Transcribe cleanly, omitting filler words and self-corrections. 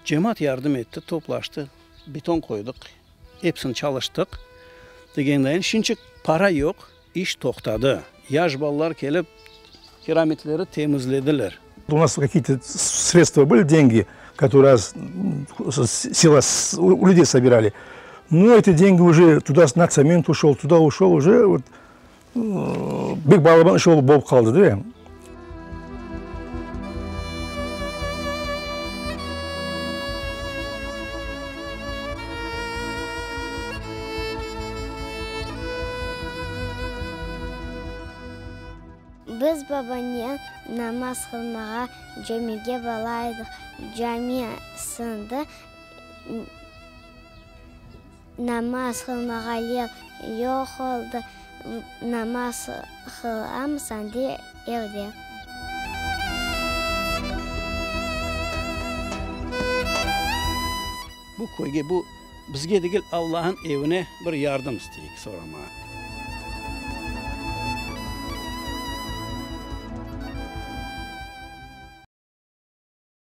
Cemaat yardım etti, toplaştı, beton qoydıq, episini çalıştıq. Degendayin, şimdçik para yoq, iş toqtadı. Yaş balalar kelip, kiramitleri temizlediler. U nas kakiye-to sredstva bıli, dengi, kotorıye sela u lüdey sobirali. No eti dengi uje tuda na tsement uşol, tuda uşol, uje vot bek balaban iş bolıp qaldı da. Biz babanen namaz qılmağa camige bara edik. Cami sındı, namaz qılmağa yer yoq oldı. Namaz qılamız ande evde. Bu köyge, bu bizge degil, Allahnıñ evine bir yardım isteyik, soramağa.